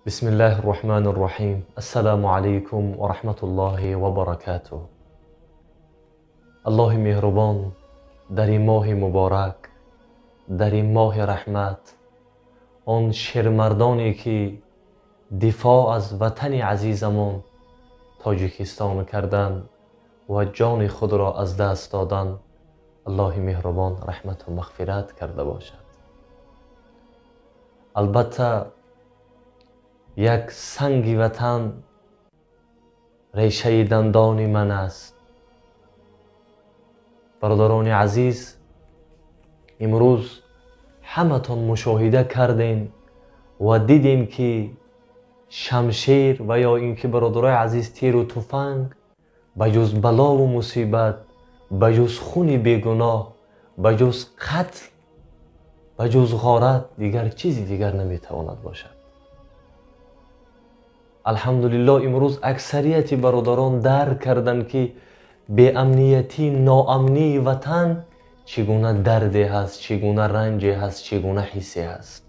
Бисмиллаҳир Роҳманир Роҳим. Ассалому алайкум ва раҳматуллоҳи ва баракатуҳ. Аллоҳи меҳрубон дар ин моҳи муборак, дар ин моҳи раҳмат, он шермардоне ки дифоъ аз ватани азизамон Тоҷикистон карданд ва ҷони худро аз даст доданд, Аллоҳи меҳрубон раҳмату мағфират карда бошад. Албатта як санги ватан решаи дандони ман аст. Бародарони азиз, имрӯз ҳаматон мушоҳида кардем ва дидем ки шамшер ва ё ин ки бародарои азиз тиру туфанг ба ҷуз балову мусибат, ба ҷуз хуни бегуноҳ, ба ҷуз қатл, ба ҷуз ғорат дигар чизи дигар наметавонад бошад. Алҳамдулиллоҳ, имрӯз аксарияти бародарон дарк карданд ки беамниятӣ, ноамнии ватан чӣ гуна дарде ҳаст, чӣ гуна ранҷе ҳаст, чӣ гуна ҳиссе ҳаст.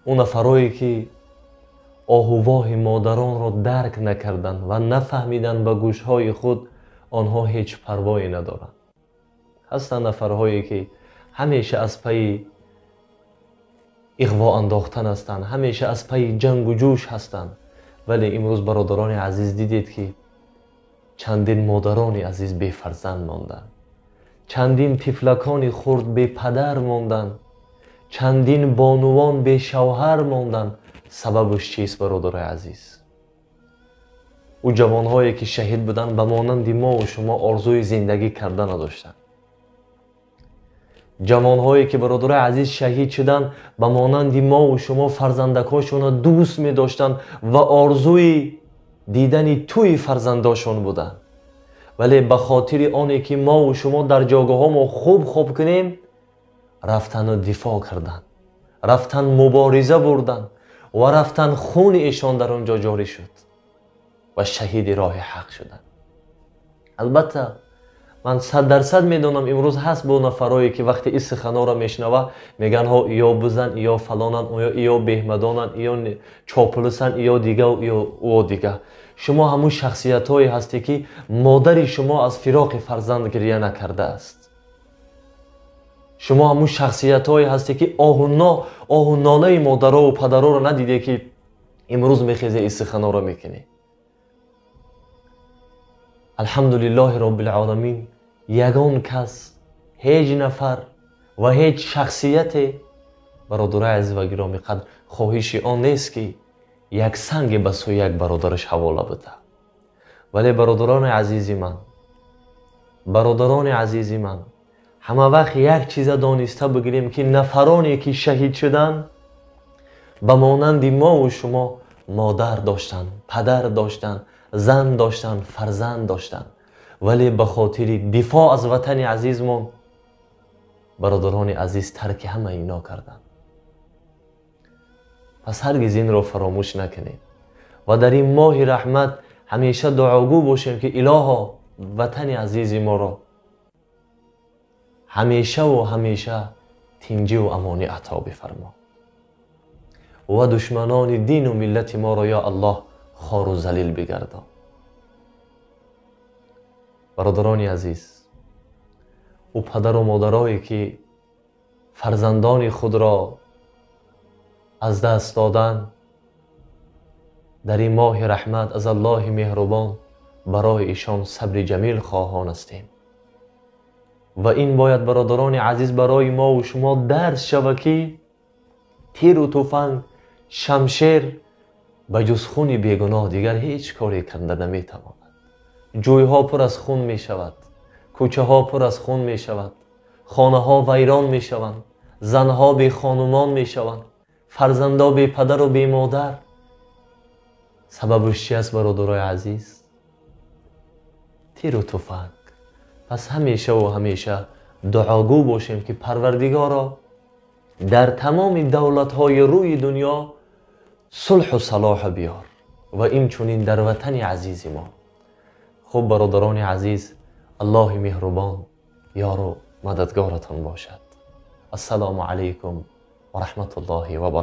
Он нафарое ки оҳу воҳи модаронро дарк накарданд ва нафаҳмиданд ба гӯшҳои худ, онҳо ҳеҷ парвое надоранд. Ҳастанд нафарҳое ки ҳамеша аз пайи иғво андохтан ҳастанд, ҳамеша аз пайи ҷангу ҷӯш ҳастанд. Вале имрӯз бародарони азиз дидед ки чандин модарони азиз бефарзанд монданд, чандин тифлакони хурд бепадар монданд, чандин бонувон бешавҳар монданд. Сабабаш чист, бародарои азиз? Ӯ ҷавонҳое ки шаҳид буданд ба монанди мову шумо орзуи зиндагӣ карда надоштанд. Ҷавонҳое ки бародарои азиз шаҳид шуданд ба монанди мову шумо фарзандакҳошонро дӯст медоштанд ва орзуи дидани тӯи фарзандошон буданд. Вале ба хотири оне ки мову шумо дар ҷойгоҳҳомо хуб хоб кунем, рафтану дифоъ карданд, рафтан мубориза бурданд ва рафтан хуни эшон дар он ҷо ҷорӣ шуд ва шаҳиди роҳи ҳақ шуданд. Албатта ман 100% медонам имрӯз ҳаст бо нафарое ки вақте ин суханҳоро мешунава мегӯянд ҳо ё бузан, ё фалонан, ё беҳмадонан, ё чопулусан, ё дига, ё ӯ дига. Шумо ҳамун шахсиятҳое ҳастед ки модари шумо аз фироқи фарзанд гиря накардааст. Шумо ҳамун шахсиятҳое ҳастед ки оҳу нолаи модарову падароро надиде ки имрӯз мехезе ин суханҳоро мекунӣ. Алҳамдулиллоҳи роббил оламин, ягон кас, ҳеҷ нафар ва ҳеҷ шахсияте, бародарои азиз ва гиромиқадр, хоҳиши он нест ки як санге ба сӯи як бародараш ҳавола бида. Вале бародарони азизи ман, бародарони азизи ман, ҳама вақт як чиза дониста бигирем ки нафароне ки шаҳид шуданд ба монанди мову шумо модар доштанд, падар доштанд, зан доштанд, фарзанд доштанд. Вале ба хотири дифоъ аз ватани азизмон бародарони азиз тарки ҳама ино карданд. Пас ҳаргиз инро фаромӯш накунем ва дар ин моҳи раҳмат ҳамеша дуогӯ бошем ки илоҳо ватани азизи моро ҳамешаву ҳамеша тинҷиву амонӣ ато бифармо ва душманони дину миллати моро ё Аллоҳ хору залил бигардон. Бародарони азиз, ӯ падару модарое ки фарзандони худро аз даст доданд, дар ин моҳи раҳмат аз Аллоҳи меҳрубон барои ишон сабри ҷамил хоҳон ҳастем. Ва ин бояд бародарони азиз барои мову шумо дарс шава ки тиру туфанг, шамшер ба ҷуз хуни бегуноҳ дигар ҳеҷ коре карда наметавонад. Ҷӯйҳо пур аз хун мешавад, кӯчаҳо пур аз хун мешавад, хонаҳо вайрон мешаванд, занҳо бехонумон мешаванд, фарзандо бепадару бемодар. Сабабаш чи аст, бародарои азиз? Тиру туфанг. Пас ҳамешаву ҳамеша дуогӯ бошем ки Парвардигоро дар тамоми давлатҳои рӯи дунё сулҳу салоҳ биёр ва инчунин дар ватани азизи мо. Хуб бародарони азиз, Аллоҳи меҳрубон ёру мададгоратон бошад. Ассалому алайкум ва раҳматуллоҳи ва баракатуҳ.